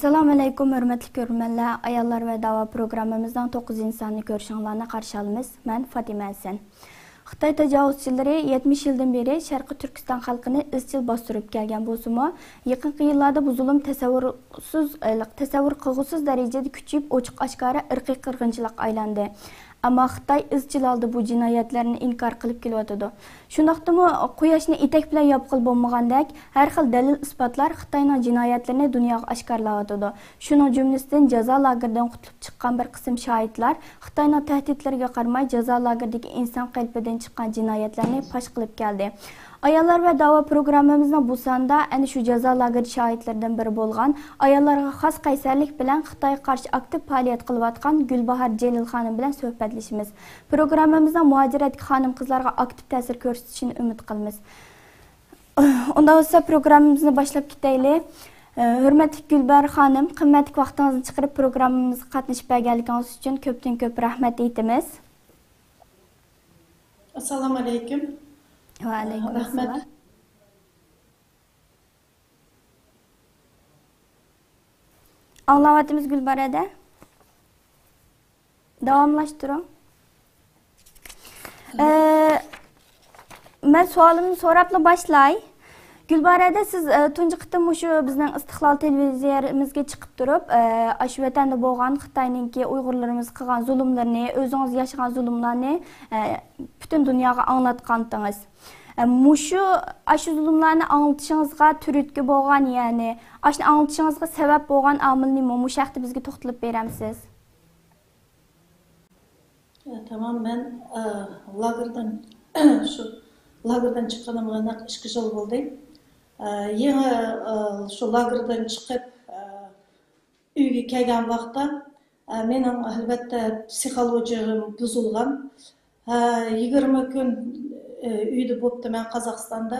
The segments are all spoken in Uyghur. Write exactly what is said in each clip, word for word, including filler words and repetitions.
ئەسسالامۇئەلەيكۇم، ھۆرمەتلىك كۆرۈرمەنلەر! ئاياللار ۋە داۋا پروگراممىمىزنىڭ توققۇزىنچى سانىنى كۆرۈشۈڭلارنى قارشى ئالىمىز. مەن فاتىمە ھەسەن. خىتاي تاجاۋۇزچىلىرى يەتمىش يىلدىن بېرى شەرقىي تۈركىستان خەلقىنى ئىزچىل باستۇرۇپ كەلگەن بولسىمۇ، يېقىنقى يىللاردا بۇ زۇلۇم تەسەۋۋۇرسىز، تەسەۋۋۇر قىلغۇسىز دەرىجىدە كۈچىيىپ، ئوچۇق ئاشكارا ئىرقىي قىرغىنچىلىققا ئايلاندى. ئەمما خىتاي ئىزچىل ھالدا بۇ جىنايەتلەرنى ئىنكار قىلىپ كېلىۋاتىدۇ. شۇنداقتىمۇ قۇياشنى ئېتەك بىلەن ياپقىلى بولمىغاندەك، ھەر خىل دەلىل-ئىسپاتلار خىتاينىڭ جىنايەتلىرىنى دۇنياغا ئاشكارىلاۋاتىدۇ. شۇنىڭ جۈملىسىدىن جازا لاگېرىدىن قۇتۇلۇپ چىققان بىر قىسىم شاھىتلار خىتاينىڭ تەھدىتلىرىگە قارىماي، جازا لاگېرىدىكى ئىنسان قېلىپىدىن چىققان جىنايەتلەرنى پاش قىلىپ كەلدى. ئاياللار ۋە داۋا پروگراممىمىزنىڭ بۇ سانىدا ئەنە شۇ جازا لاگېرى شاھىتلىرىدىن بىرى بولغان، ئاياللارغا خاس قەيسەرلىك بىلەن خىتايغا قارشى ئاكتىپ پائالىيەت قىلىۋاتقان گۈلباھار جېلىل خانىم بىلەن سۆھبەتلىشىمىز. پروگراممىمىزنىڭ مۇھاجىرەتتىكى خانىم-قىزلارغا ئاكتىپ تەسىر كۆرسىتىشىنى ئۈمىد قىلىمىز. ئۇنداق بولسا پروگراممىمىزنى باشلاپ كېتەيلى. ھۆرمەتلىك گۈلباھار خانىم، قىممەتلىك ۋاقتىڭىزنى چىقىرىپ پروگراممىمىزغا قاتنىشىپ بەرگەنلىكىڭىز ئۈچۈن كۆپتىن كۆپ رەھمەت ئېيتىمىز. ئەسسالامۇئەلەيكۇم. ۋەئەلەيكۇم رەھمەت. ئەسسالام. ئاڭلاۋاتىمىز گۈلبارەدە. داۋاملاشتۇرۇڭ. ئە، مەن سوئالىمنى سوراپلا باشلاي. گۈلبارەدە، سىز، ئە، تۇنجى قېتىم مۇشۇ بىزنىڭ ئىستىقلال تېلېۋىزىيەمىزگە چىقىپ تۇرۇپ، ئە، ئاشۇ ۋەتەندە بولغان خىتاينىڭكى ئۇيغۇرلىرىمىزغا قىلغان زۇلۇملىرىنى، ئۆزىڭىز ياشىغان زۇلۇملارنى، ئە، پۈتۈن دۇنياغا ئاڭلاتقانتىڭىز. ئە، مۇشۇ، ئاشۇ زۇلۇملارنى ئاڭلىتىشىڭىزغا تۈرتكە بولغان، يەنى ئاشۇنى ئاڭلىتىشىڭىزغا سەۋەب بولغان ئامىل نېمە؟ مۇشۇ ھەقتە بىزگە توختىلىپ بېرەمسىز؟ ئە، تامام، مەن، ئە، لاگېردىن، شۇ لاگېردىن چىققىنىمغا نەق ئىككى يىل بولدى. ئە، يېڭى، ئە، شۇ لاگېردىن چىقىپ، ئە، ئۆيگە كەلگەن ۋاقىتتا، ئە، مېنىڭ، ئەلۋەتتە، پسىخولوگىيەم بۇزۇلغان. ھە، يىگىرمە كۈن، ئە، ئۆيدە بوپتىمەن قازاقىستاندا.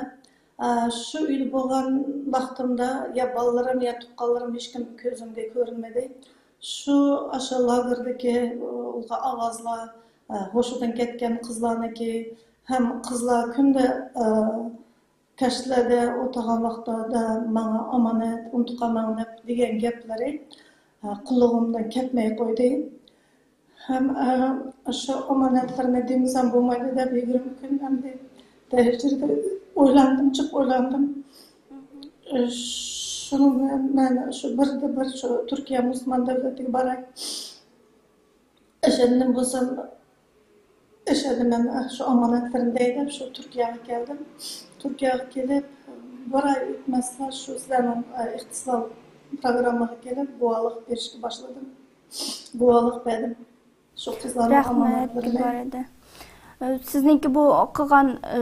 ئە، شۇ ئۆيدە بولغان ۋاقتىمدا يا بالىلىرىم، يا تۇغقانلىرىم ھېچكىم كۆزۈمگە كۆرۈنمىدى. شۇ، ئاشۇ لاگېردىكى، ئۇ، ئاۋازلار، ئە، ھوشىدىن كەتكەن قىزلارنىڭكى، ھەم قىزلار كۈندە، ئە، كەچلەردە ئولتۇرغان ۋاقىتلاردا ماڭا ئامانەت، ئۇنتۇپ قالماڭ دەپ دېگەن گەپلىرى، ئە، قۇلىقىمدىن كەتمەي قويدى. ھەم، ئە، شۇ ئامانەتلىرىنى دېمىسەم بولمايدۇ دەپ يىگىرمە كۈن ئەمدى دەرىجىدە ئويلاندىم، جىق ئويلاندىم. ئە، شۇنىڭ بىلەن مەن شۇ بىردە بىر شۇ تۈركىيە مۇسۇلمان دۆلىتىگە باراي. ئەشەدىم بولسام، ئەشەدە مەن شۇ ئامانەتلىرىمنى دەي دەپ شۇ تۈركىيەگە كەلدىم. تۈركىيەگە كېلىپ، بىر ئاي ئۆتمەستىن شۇ سىلەرنىڭ ئىختىسال پروگراممىغا كېلىپ، گۇۋاھلىق بېرىشكە باشلىدىم. گۇۋاھلىق بەردىم. شۇ قىزلارنىڭ رەھمەت، ئامانەتلىرىنى. گۈلبارەدە. ئە، سىزنىڭكى بۇ قىلغان، ئە،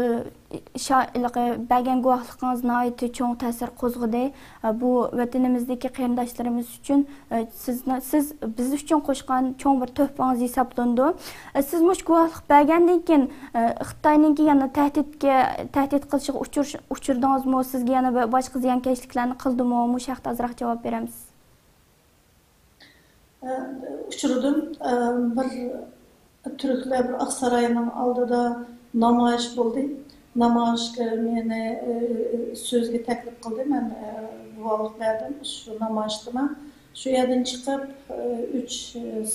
شا-، ھېلىقى بەرگەن گۇۋاھلىقىڭىز ناھايىتى چوڭ تەسىر قوزغىدى. ئە، بۇ ۋەتىنىمىزدىكى قېرىنداشلىرىمىز ئۈچۈن، ئە، سىزنى، سىز بىز ئۈچۈن قوشقان چوڭ بىر تۆھپىڭىز ھېسابلىنىدۇ. ئە، سىز مۇشۇ گۇۋاھلىق بەرگەندىن كېيىن، ئە، خىتاينىڭكى يەنە تەھدىتكە، تەھدىت قىلىشىغا ئۇچۇر-، ئۇچرىدىڭىزمۇ؟ سىزگە يەنە بىر باشقا زىيانكەشلىكلەرنى قىلدىمۇ؟ مۇشۇ ھەقتە ئازراق جاۋاب بېرەمسىز؟ ئۇچرىدىم. بىر تۈركلەر بىر ئاقساراينىڭ ئالدىدا نامايىش بولدى. نامايىشقا مېنى سۆزگە تەكلىپ قىلدى. مەن گۇۋاھلىق بەردىم شۇ نامايىشتىمۇ. شۇ يەردىن چىقىپ، ئۈچ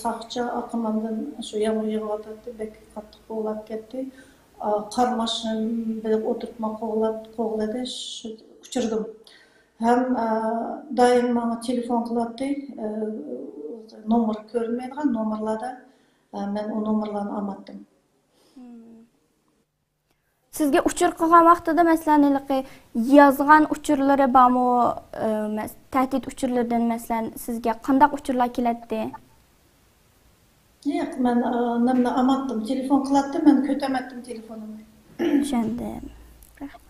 ساقچى ئارقىمدىن شۇ يامغۇر يېغىۋاتاتتى، بەك قاتتىق قوغلاپ كەتتى. قارا ماشىنا بىلەن ئولتۇرتما قوغلاپ، قوغلىدى. شۇ ئۇچرىدىم. ھەم، ئە، دائىم ماڭا تېلېفون قىلاتتى. ئە، نومۇر كۆرۈنمەيدىغان نومۇرلاردا، ئە، مەن ئۇ نومۇرلارنى ئالماتتىم. مم. سىزگە ئۇچۇر قىلغان ۋاقتىدا، مەسىلەن، ھېلىقى يازغان ئۇچۇرلىرى بارمۇ؟ ئە، مەس-، تەھدىت ئۇچۇرلىرىدىن، مەسىلەن، سىزگە قانداق ئۇچۇرلار كېلەتتى؟ ياق، مەن، ئا، نېمىنى ئالماتتىم، تېلېفون قىلاتتى، مەن كۆتەرمەتتىم تېلېفونۇمنى. چۈشەندىم. رەھمەت.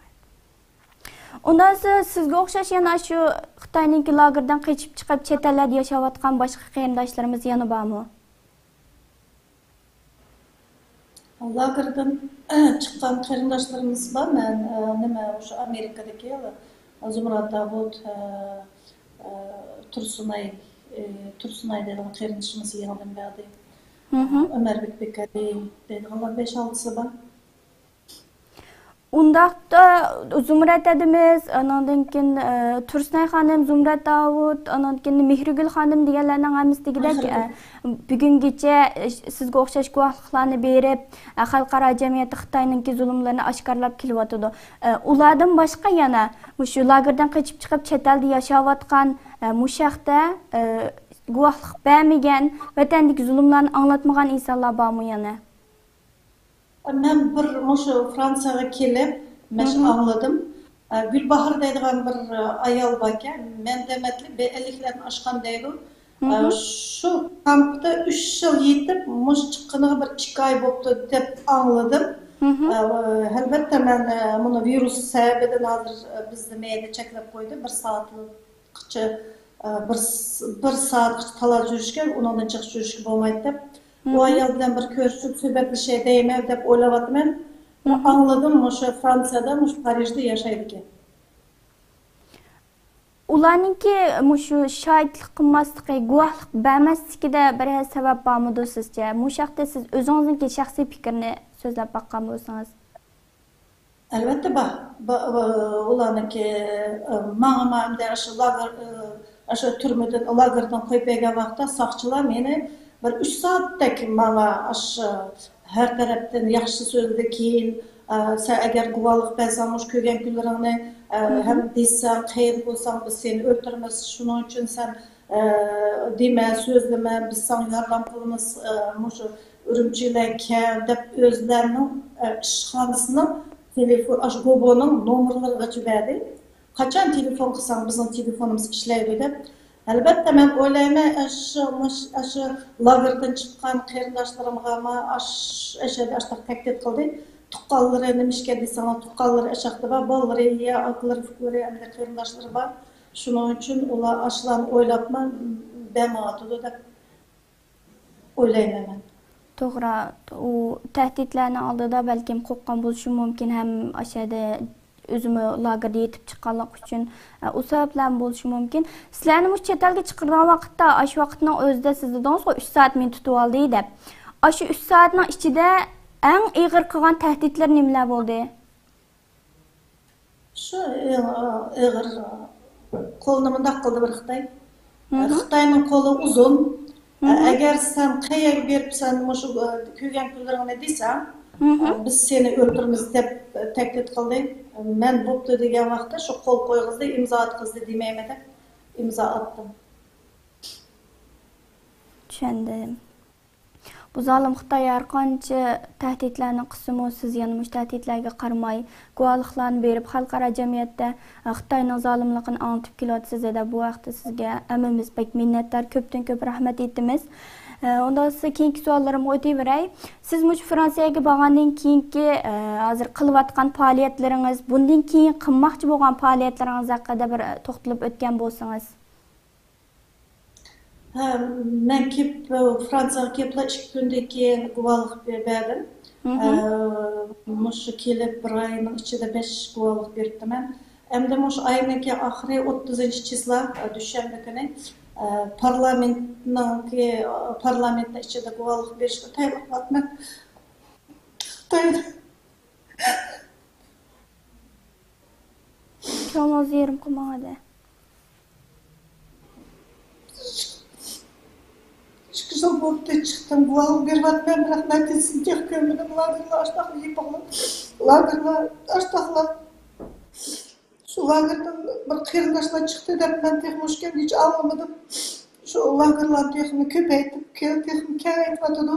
ئۇنداق بولسا، سىزگە ئوخشاش يەنە شۇ خىتاينىڭكى لاگېردىن قېچىپ چىقىپ، چەت ئەللەردە ياشاۋاتقان باشقا قېرىنداشلىرىمىز يەنە بارمۇ؟ لاگېردىن چىققان قېرىنداشلىرىمىز بار. مەن، ئە، نېمە، شۇ ئامېرىكىدىكى زۇمرەت داۋۇت، ئە، ئە، تۇرسۇنئاي، ئە، تۇرسۇنئاي دەيدىغان قېرىندىشىمىز يېڭىدىن بەردى. مھم. ئۆمەربېك بېكەردى دەيدىغانلار بەش-ئالتىسى بار. ئۇنداقتا زۇمرەت ھەدىمىز، ئاناندىن كېيىن، ئە، تۇرسۇنئاي خانىم، زۇمرەت داۋۇت، ئاناندىن كېيىن مېھرىگۈل خانىم دېگەنلەرنىڭ ھەممىسى دېگۈدەك، ئە، بۈگۈنگىچە، ئە، سىزگە ئوخشاش گۇۋاھلىقلارنى بېرىپ، ئە، خەلقئارا جەمئىيەتتە خىتاينىڭكى زۇلۇملىرىنى ئاشكارىلاپ كېلىۋاتىدۇ. ئە، ئۇلاردىن باشقا يەنە مۇشۇ لاگېردىن قېچىپ چىقىپ چەت ئەلدە ياشاۋاتقان، ئە، مۇشۇ ھەقتە، ئە، گۇۋاھلىق بەرمىگەن، ۋەتەندىكى زۇلۇملارنى ئاڭلاتمىغان ئىنسانلار بارمۇ يەنە؟ مەن بىر مۇشۇ فرانسىيەگە كېلىپ، مەن شۇ ئاڭلىدىم. ئە، گۈلباھار دەيدىغان بىر، ئە، ئايال باركەن، مەن دېمەتلىك بىر ئەللىكلەرنى ئاشقان دەيدۇ. ئە، شۇ كامپتا ئۈچ يىل يېتىپ، مۇشۇ چىققىنىغا بىر ئىككى ئاي بوپتۇ دەپ ئاڭلىدىم. ئە، ئەلبەتتە، مەن، ئە، مۇنۇ ۋىرۇس سەۋەبىدىن ھازىر، ئە، بىزنى مەيدە چەكلەپ قويدى. بىر سائەتقىچە، ئە، بىر س-، بىر سائەتقىچە تالادا يۈرۈشكە، ئۇنىڭدىن جىق يۈرۈشكە بولمايدۇ دەپ، ئۇ ئايال بىلەن بىر كۆرۈشۈپ سۆھبەتلىشەي دەيمەن دەپ ئويلاۋاتىمەن. ئاڭلىدىم، مۇشۇ فرانسىيەدە، مۇشۇ پارىژدا ياشايدىكەن. ئۇلارنىڭكى مۇشۇ شاھىتلىق قىلماسلىقى، گۇۋاھلىق بەرمەسلىكىدە بىر سەۋەب بارمىدۇ سىزچە؟ مۇشۇ ھەقتە سىز ئۆزىڭىزنىڭكى شەخسىي پىكرىنى سۆزلەپ باققان بولسىڭىز. ئەلۋەتتە بار. با-، با-، ئۇلارنىڭكى، ئە، ماڭىمۇ ئەمدى ئاشۇ لاگېر، ئە، ئاشۇ تۈرمىدىن، لاگېردىن قويۇپ بەرگەن ۋاقىتتا ساقچىلار مېنى بىر ئۈچ سائەتتەك ماڭا ئاشۇ ھەر تەرەپتىن ياخشى سۆزلىدى. كېيىن، ئە، سەن ئەگەر گۇۋاھلىق بەرسەڭ، مۇشۇ كۆرگەن كۈنلىرىڭنى، ئە، ھەم دېسەڭ، قەيەردە بولساڭ، بىز سېنى ئۆلتۈرىمىز. شۇنىڭ ئۈچۈن سەن ئە، دېمە، سۆزلىمە، بىز ساڭا ياردەم قىلىمىز، ئە، مۇشۇ ئۈرۈمچىگە كەل دەپ ئۆزلەرنىڭ، ئە، ئىشخانىسىنىڭ تېلېفون، ئاشۇ گوبونىڭ نومۇرلىرىغىچە بەردى. قاچان تېلېفون قىلساڭ، بىزنىڭ تېلېفونىمىز ئىشلەيدۇ دەپ. ئەلۋەتتە، مەن ئويلايمەن، ئاشۇ، مۇش-، ئاشۇ لاگېردىن چىققان قېرىنداشلىرىمغا، ئاشۇ، ئاشۇ، ئاشۇنداق تەھدىت قىلدى. تۇغقانلىرى نېمە ئىكەن دېسەڭلار، تۇغقانلىرى ئاشاقتا بار، بالىلىرى يا ئاكىلىرى، ئۇكىلىرى، ئەمدى قېرىنداشلىرى بار. شۇنىڭ ئۈچۈن ئۇلار ئاشۇلارنى ئويلاپمۇ بەرمەيۋاتىدۇ دەپ ئويلايمەن مەن. توغرا، ئۇ تەھدىتلەرنىڭ ئالدىدا بەلكىم قورققان بولۇشى مۇمكىن ھەم ئاشۇ يەردە ئۆزىمۇ لاگېردا يېتىپ چىققانلىقى ئۈچۈن، ئە، ئۇ سەۋەبلەرمۇ بولۇشى مۇمكىن. سىلەرنى مۇشۇ چەت ئەلگە چىقىرىدىغان ۋاقىتتا، ئاشۇ ۋاقىتنىڭ ئۆزىدە سىز دېدىڭىزغۇ، ئۈچ سائەت مېنى تۇتۇۋالدى دەپ. ئاشۇ ئۈچ سائەتنىڭ ئىچىدە ئەڭ ئېغىر قىلغان تەھدىتلىرى نېمىلەر بولدى؟ شۇ ئېغىر، قولىنى مۇنداق قىلدى بىر خىتاي. خىتاينىڭ قولى ئۇزۇن. ئەگەر سەن قەيەرگە بېرىپ سەن مۇشۇ كۆرگەن كۈنلىرىڭنى دېسەڭ، بىز سېنى ئۆلتۈرىمىز دەپ تەھدىت قىلدى. مەن بوپتۇ دېگەن ۋاقىتتا شۇ قول قويغۇزدى، ئىمزا ئاتقۇزدى دېمەيمەن دەپ ئىمزا ئاتتىم. چۈشەندىم. بۇ زالىم خىتاي ھەر قانچە تەھدىتلەرنى قىلسىمۇ، سىز يەنە مۇشۇ تەھدىتلەرگە قارىماي، گۇۋاھلىقلارنى بېرىپ، خەلقئارا جەمئىيەتتە، ئە، خىتاينىڭ زالىملىقىنى ئاڭلىتىپ كېلىۋاتىسىز ھەدە. بۇ ھەقتە سىزگە ھەممىمىز بەك مىننەتدار، كۆپتىن كۆپ رەھمەت ئېيتىمىز. ئە، ئۇنداق بولسا كېيىنكى سوئاللىرىمغا ئۆتۈۋېرەي. سىز مۇشۇ فرانسىيەگە بارغاندىن كېيىنكى، ئە، ھازىر قىلىۋاتقان پائالىيەتلىرىڭىز، بۇندىن كېيىن قىلماقچى بولغان پائالىيەتلىرىڭىز ھەققىدە بىر، ئە، توختىلىپ ئۆتكەن بولسىڭىز. ھە، مەن كېلىپ، فرانسىيەگە كېلىپلا ئىككى كۈندىن كېيىن گۇۋاھلىق بەردىم. ئە، مۇشۇ كېلىپ بىر ئاينىڭ ئىچىدە بەش گۇۋاھلىق بېرىپتىمەن. ئەمدى مۇشۇ ئاينىڭكى ئاخىرى ئوتتۇزىنچى چىسلا، ئە، دوشەنبە كۈنى، ئە، پارلامېنتنىڭكى، پارلامېنتنىڭ ئىچىدە گۇۋاھلىق بېرىشكە تەييارلىق قىلىۋاتىمەن. خىتايدا كۆڭلىڭىزنى يېرىم قىلماڭ ھەدە. ئىككى يىل بولدى چىقتىم، گۇۋاھلىق بېرىۋاتىمەن، بىراق نەتىجىسىنى تېخى كۆرمىدىم. لاگېرلار ئاشتاقلا يېپىقلا، لاگېرلار ئاشتاقلا. شۇ لاگېردىن بىر قېرىنداشلار چىقتى دەپ مەن تېخى مۇشۇ كۈنگىچە ئاڭلىمىدىم. شۇ لاگېرلارنى تېخىمۇ كۆپەيتىپ، كە-، تېخىمۇ كېڭەيتىۋاتىدۇ.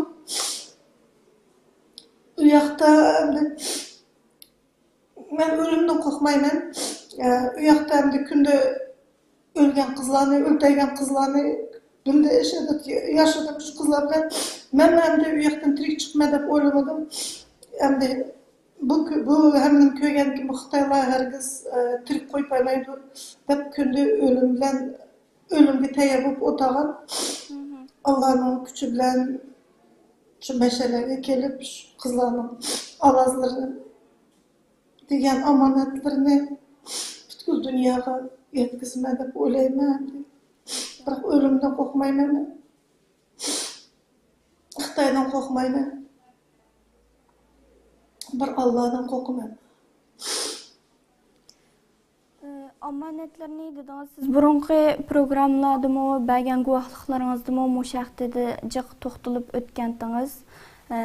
ئۇ ياقتا ئەمدى مەن ئۆلۈمدىن قورقمايمەن. ئە، ئۇ ياقتا ئەمدى كۈندە ئۆلگەن قىزلارنى، ئۆلتۈرگەن قىزلارنى بىللە ياشىدىم شۇ قىزلار بىلەن. مەن ئەمدى ئۇ ياقتىن تىرىك چىقىمەن دەپ ئويلىمىدىم. ئەمدى بۇ، بۇ ھەممىنى كۆرگەندىن كېيىن بۇ خىتايلار ھەرگىز، ئە، تىرىك قويۇپ قويمايدۇ دەپ كۈندە ئۆلۈم بىلەن، ئۆلۈمگە تەييار بولۇپ ئولتۇرغان. ئاللانىڭ كۈچى بىلەن شۇ مەشەلەرگە كېلىپ، شۇ قىزلارنىڭ ئاۋازلىرىنى دېگەن ئامانەتلىرىنى پۈتكۈل دۇنياغا يەتكۈزىمەن دەپ ئويلايمەن. بىراق ئۆلۈمدىن قورقمايمەن مەن. خىتايدىن قورقمايمەن. بىر ئاللادىن قورقىمەن. ئامانەتلىرىنى دېدىڭىز. سىز بۇرۇنقى پروگراممىلاردىمۇ، بەرگەن گۇۋاھلىقلىرىڭىزدىمۇ مۇشۇ ھەقتىدە جىق توختىلىپ ئۆتكەنتىڭىز. ئە،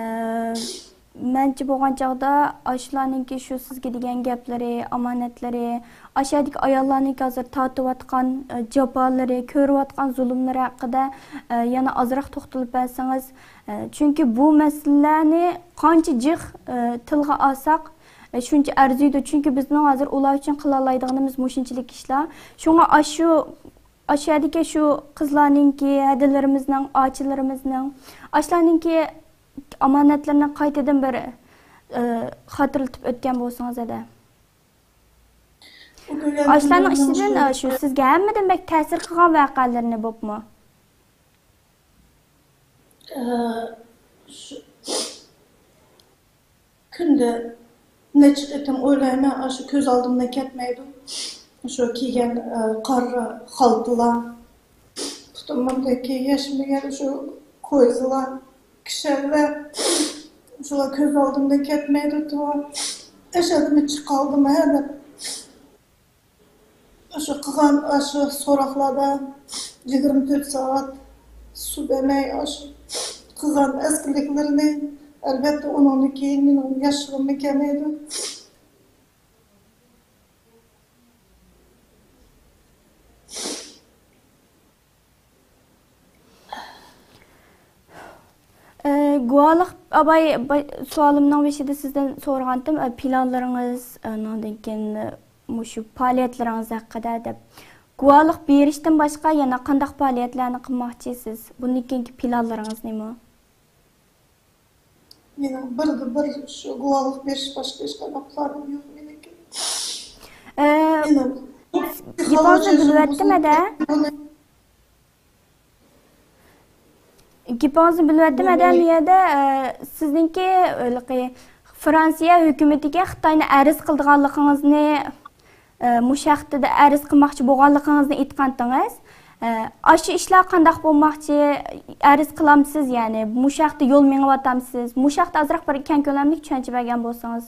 مەنچە بولغان چاغدا ئاشۇلارنىڭكى شۇ سىزگە دېگەن گەپلىرى، ئامانەتلىرى، ئاشۇ يەردىكى ئاياللارنىڭكى ھازىر تارتىۋاتقان، ئە، جاپالىرى، كۆرۈۋاتقان زۇلۇملىرى ھەققىدە، ئە، يەنە ئازراق توختىلىپ بەرسىڭىز. ئە، چۈنكى بۇ مەسىلىلەرنى قانچە جىق، ئە، تىلغا ئالساق، ئە، شۇنچە ئەرزىيدۇ. چۈنكى بىزنىڭ ھازىر ئۇلار ئۈچۈن قىلالايدىغىنىمىز مۇشۇنچىلىك ئىشلار. شۇڭا ئاشۇ، ئاشۇ يەردىكى شۇ قىزلارنىڭكى، ھەدىلىرىمىزنىڭ، ئاچىلىرىمىزنىڭ، ئاشۇلارنىڭكى ئامانەتلىرىنى قايتىدىن بىر، ئە، خاتىرىلىتىپ ئۆتكەن بولسىڭىز ھەدە. ئاشۇلارنىڭ ئىچىدىن، ئە، شۇ سىزگە ھەممىدىن بەك تەسىر قىلغان ۋەقەلىرىنى بوپمۇ؟ ئە، شۇ كۈندە نەچچە قېتىم ئويلايمەن، ئاشۇ كۆز ئالدىمدىن كەتمەيدۇ. شۇ كىيگەن، ئە، قارا خالتىلار، پۇتۇمدىكى يەشمىگەن شۇ كويزىلار، كىشەنلەر، شۇلار كۆز ئالدىمدىن كەتمەيدۇ، توۋا. ئەشەدىمۇ چىقالدىم ھە دەپ. ئاشۇ قىلغان ئاشۇ سوراقلاردا يىگىرمە تۆت سائەت سۇ بەرمەي، ئاشۇ قىلغان ئەسكىلىكلىرىنى، ئەلۋەتتە، ئۇنىڭدىن كېيىن مېنىڭ ياشىغۇممۇ كەلمەيدۇ. ئە، گۇۋاھلىق ئاباي، با-، سوئالىمنىڭ بېشىدا سىزدىن سورىغانتىم، ئە، پىلانلىرىڭىز، ئە، ئۇنىڭدىن كېيىن، ئە، مۇشۇ پائالىيەتلىرىڭىز ھەققىدە دەپ. گۇۋاھلىق بېرىشتىن باشقا يەنە قانداق پائالىيەتلەرنى قىلماقچىسىز؟ بۇندىن كېيىنكى پىلانلىرىڭىز نېمە؟ مېنىڭ بىردە بىر شۇ گۇۋاھلىق بېرىش، باشقا ھېچقانداق پىلانىم يوق مېنىڭكى. ئە، مېنىڭ گېپىڭىزنى بۆلۈۋەتتىم، ھەدە. گېپىڭىزنى بۆلۈۋەتتىم، ھەدە. بۇ يەردە، ئە، سىزنىڭكى، ھېلىقى، فرانسىيە ھۆكۈمىتىگە خىتاينى ئەرز قىلىدىغانلىقىڭىزنى، ئە، مۇشۇ ھەقتىدە ئەرز قىلماقچى بولغانلىقىڭىزنى ئېيتقانتىڭىز. ئە، ئاشۇ ئىشلار قانداق بولماقچى؟ ئەرز قىلامسىز، يەنى مۇشۇ ھەقتە يول مېڭىۋاتامسىز؟ مۇشۇ ھەقتە ئازراق بىر كەڭ كۆلەملىك چۈشەنچە بەرگەن بولسىڭىز.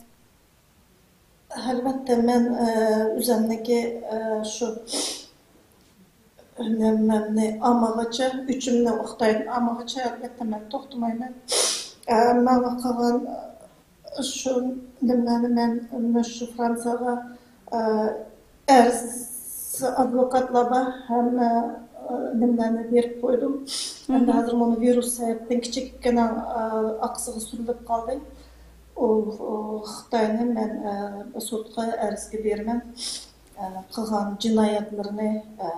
ئەلۋەتتە، مەن، ئە، ئۆزۈمنىڭكى، ئە، شۇ نېمەمنى ئامىغىچە، ئۆچۈمنى ئۇقتايدىن ئامىغىچە، ئەلۋەتتە، مەن توختىمايمەن. ئە، ماڭا قىلغان شۇ نېمىلەرنى مەن مۇشۇ فرانسىيەگە، ئە، ئەرز، ئادۋوكاتلار بار، ھەممە، ئە، نېمىلەرنى بېرىپ قويدۇم. ئەمدى ھازىر مانا ۋىرۇس سەۋەبىدىن كىچىككىنە، ئە، ئاقسىغا سۈرۈلۈپ قالدى. ئۇ، ئۇ خىتاينى مەن، ئە، سوتقا ئەرزگە بېرىمەن. ئە، قىلغان جىنايەتلىرىنى، ئە،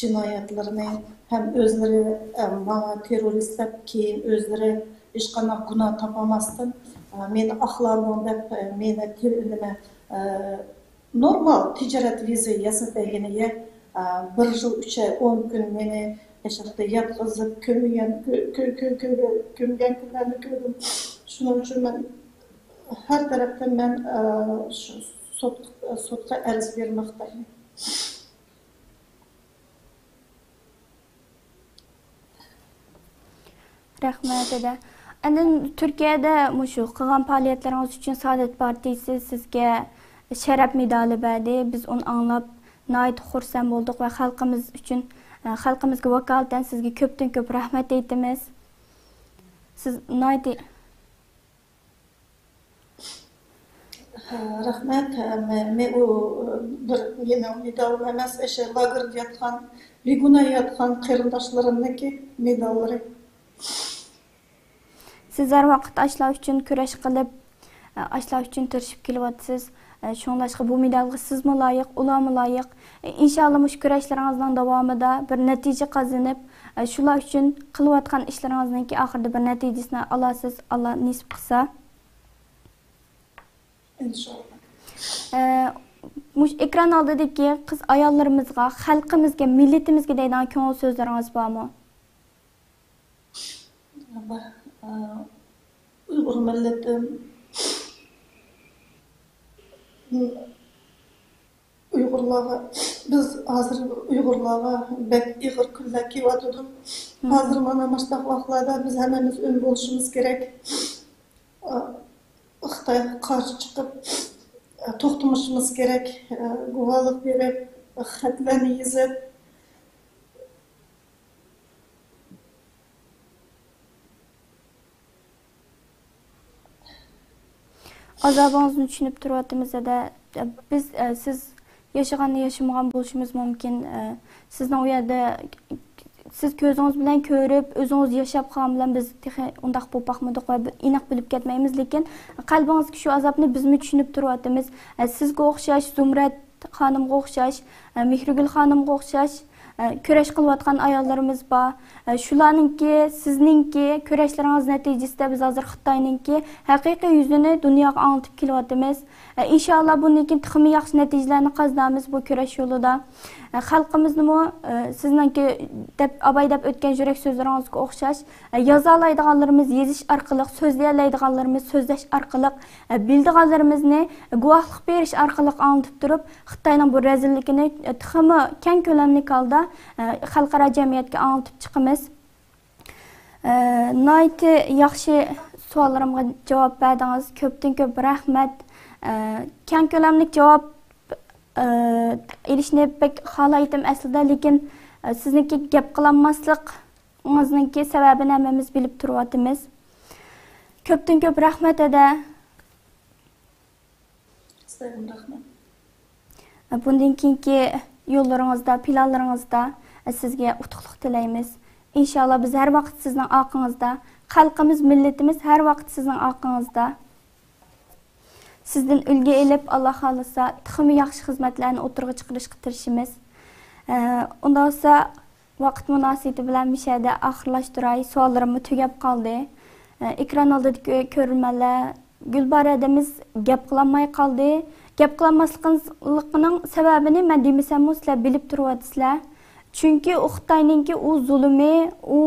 جىنايەتلىرىنى ھەم ئۆزلىرى، ئە، ماڭا تېررورىست دەپ، كېيىن ئۆزلىرى ھېچقانداق گۇناھ تاپالماستىن، ئە، مېنى ئاقلاندىڭ دەپ، ئە، مېنى تېل-، نېمە، ئە، نورمال تىجارەت ۋىزا ياساپ بەرگىنىگە، ئە، بىر يىل ئۈچ ئاي ئون كۈن مېنى ئەشەدە ياتقۇزۇپ، كۆمگەن، كۆ-، كۆ-، كۆ-، كۆ-، كۆمگەن كۈنلەرنى كۆردۈم. شۇنىڭ ئۈچۈن مەن ھەر تەرەپتىن مەن، ئە، شۇ سوت-، سوتقا ئەرز بېرىمەن. رەھمەت، ھەدە. ئاندىن تۈركىيەدە مۇشۇ قىلغان پائالىيەتلىرىڭىز ئۈچۈن سائادەت پارتىيىسى سىزگە شەرەپ مېدالى بەردى. بىز ئۇنى ئاڭلاپ ناھايىتى خۇرسەن بولدۇق ۋە خەلقىمىز ئۈچۈن، خەلقىمىزگە ۋاكالىتەن سىزگە كۆپتىن كۆپ رەھمەت ئېيتىمىز. سىز ناھايىتى رەھمەت. مەن، مەن ئۇ بىر مېنىڭ مېدالىم ئەمەس، ئەشە لاگېردا ياتقان، بىگۇناھ ياتقان قېرىنداشلىرىمنىڭكى مېداللىرى. سىز ھەر ۋاقىت ئاشۇلار ئۈچۈن كۈرەش قىلىپ، ئاشۇلار ئۈچۈن تىرىشىپ كېلىۋاتىسىز. شۇڭلاشقا بۇ مېدالغا سىزمۇ لايىق، ئۇلارمۇ لايىق. ئىنشاللا مۇشۇ كۈرەشلىرىڭىزنىڭ داۋامىدا بىر نەتىجە قازىنىپ، شۇلار ئۈچۈن قىلىۋاتقان ئىشلىرىڭىزنىڭكى ئاخىرىدا بىر نەتىجىسىنى ئالارسىز، ئاللا نېسىپ قىلسا. ئىنشاللا. ئە، مۇشۇ ئېكران ئالدىدىكى قىز ئاياللىرىمىزغا، خەلقىمىزگە، مىللىتىمىزگە دەيدىغان كۆڭۈل سۆزلىرىڭىز بارمۇ؟ ئۇيغۇر مىللىتىم، ئۇيغۇرلارغا، بىز ھازىر ئۇيغۇرلارغا بەك ئېغىر كۈنلەر كېلىۋاتىدۇ. ھازىر مانا مۇشۇنداق ۋاقىتلاردا بىز ھەممىمىز ئۈن بولۇشىمىز كېرەك. خىتايغا قارشى چىقىپ، توختىمىشىمىز كېرەك. گۇۋاھلىق بېرىپ، خەتلەرنى يېزىپ. ئازابىڭىزنى چۈشىنىپ تۇرۇۋاتىمىز، ھەدە. بىز، ئە، سىز ياشىغاننى ياشىمىغان بولۇشىمىز مۇمكىن. ئە، سىزنىڭ ئۇ يەردە، سىز كۆزىڭىز بىلەن كۆرۈپ، ئۆزىڭىز ياشاپ قالغان بىلەن بىز تېخى ئۇنداق بولۇپ باقمىدۇق ۋە ئېنىق بىلىپ كەتمەيمىز. لېكىن قەلبىڭىزدىكى شۇ ئازابنى بىزمۇ چۈشىنىپ تۇرۇۋاتىمىز. ئە، سىزگە ئوخشاش، زۇمرەت خانىمغا ئوخشاش، ئە، مېھرىگۈل خانىمغا ئوخشاش، ئە، كۈرەش قىلىۋاتقان ئاياللىرىمىز بار. ئە، شۇلارنىڭكى، سىزنىڭكى كۈرەشلىرىڭىز نەتىجىسىدە بىز ھازىر خىتاينىڭكى ھەقىقىي يۈزىنى دۇنياغا ئاڭلىتىپ كېلىۋاتىمىز. ئە، ئىنشائاللا، بۇندىن كېيىن تېخىمۇ ياخشى نەتىجىلەرنى قازىنارمىز بۇ كۈرەش يولىدا. ئە، خەلقىمىزنىمۇ، ئە، سىزنىڭكى دەپ، ئاباي دەپ ئۆتكەن يۈرەك سۆزلىرىڭىزگە ئوخشاش، ئە، يازالايدىغانلىرىمىز يېزىش ئارقىلىق، سۆزلىيەلەيدىغانلىرىمىز سۆزلەش ئارقىلىق، ئە، بىلىدىغانلىرىمىزنى گۇۋاھلىق بېرىش ئارقىلىق ئاڭلىتىپ تۇرۇپ، خىتاينىڭ بۇ رەزىللىكىنى، ئە، تېخىمۇ كەڭ كۆلەملىك ھالدا، ئە، خەلقئارا جەمئىيەتكە ئاڭلىتىپ چىقىمىز. ئە، ناھايىتى ياخشى سوئاللىرىمغا جاۋاب بەردىڭىز. كۆپتىن كۆپ رەھمەت. ئە، كەڭ كۆلەملىك جاۋاب، ئە، ئېلىشنى بەك خالايتتىم ئەسلىدە، لېكىن، ئە، سىزنىڭكى گەپ قىلالماسلىقىڭىزنىڭكى سەۋەبىنى ھەممىمىز بىلىپ تۇرۇۋاتىمىز. كۆپتىن كۆپ رەھمەت، ھەدە. سىزگىمۇ رەھمەت. بۇندىن كېيىنكى يوللىرىڭىزدا، پىلانلىرىڭىزدا سىزگە ئۇتۇقلۇق تىلەيمىز. ئىنشاللا بىز ھەر ۋاقىت سىزنىڭ ئارقىڭىزدا، خەلقىمىز، مىللىتىمىز ھەر ۋاقىت سىزنىڭ ئارقىڭىزدا. سىزدىن ئۈلگە ئېلىپ، ئاللا خالىسا، تېخىمۇ ياخشى خىزمەتلەرنى ئوتتۇرىغا چىقىرىشقا تىرىشىمىز. ئە، ئۇنداق بولسا، ۋاقىت مۇناسىۋىتى بىلەن مۇشۇ يەردە ئاخىرلاشتۇراي. سوئاللىرىممۇ تۈگەپ قالدى. ئە، ئېكران ئالدىدىكى كۆرۈرمەنلەر، گۈلبارە ھەدىمىز گەپ قىلالماي قالدى. گەپ قىلالماسلىقىنىڭ سەۋەبىنى مەن دېمىسەممۇ سىلەر بىلىپ تۇرۇۋاتىسىلەر. چۈنكى ئۇ خىتاينىڭكى ئۇ زۇلۇمى، ئۇ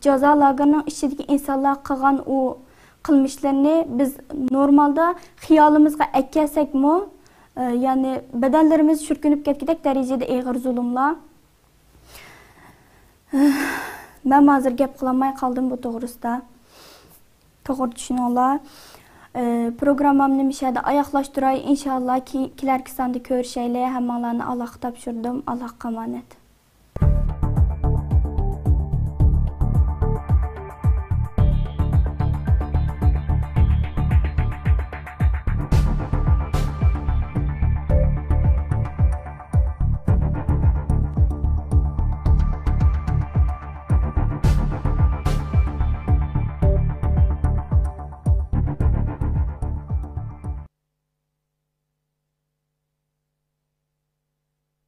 جازا لاگېرىنىڭ ئىچىدىكى ئىنسانلار قىلغان ئۇ قىلمىشلىرىنى بىز نورمالدا خىيالىمىزغا ئەكەلسەكمۇ، ئە، يەنى بەدەنلىرىمىز چۈشۈركۈنۈپ كەتكۈدەك دەرىجىدە ئېغىر زۇلۇملار. مەن ھازىر گەپ قىلالماي قالدىم بۇ توغرىسىدا. توغرا چۈشىنىڭلار. ئى، پروگراممامنى مۇشۇ يەردە ئاياغلاشتۇراي. ئىنشاللا كېيىن، كېلەركى ساندا كۆرۈشەيلى. ھەممىڭلارنى ئاللاغا تاپشۇردۇم. ئاللاغا ئامانەت.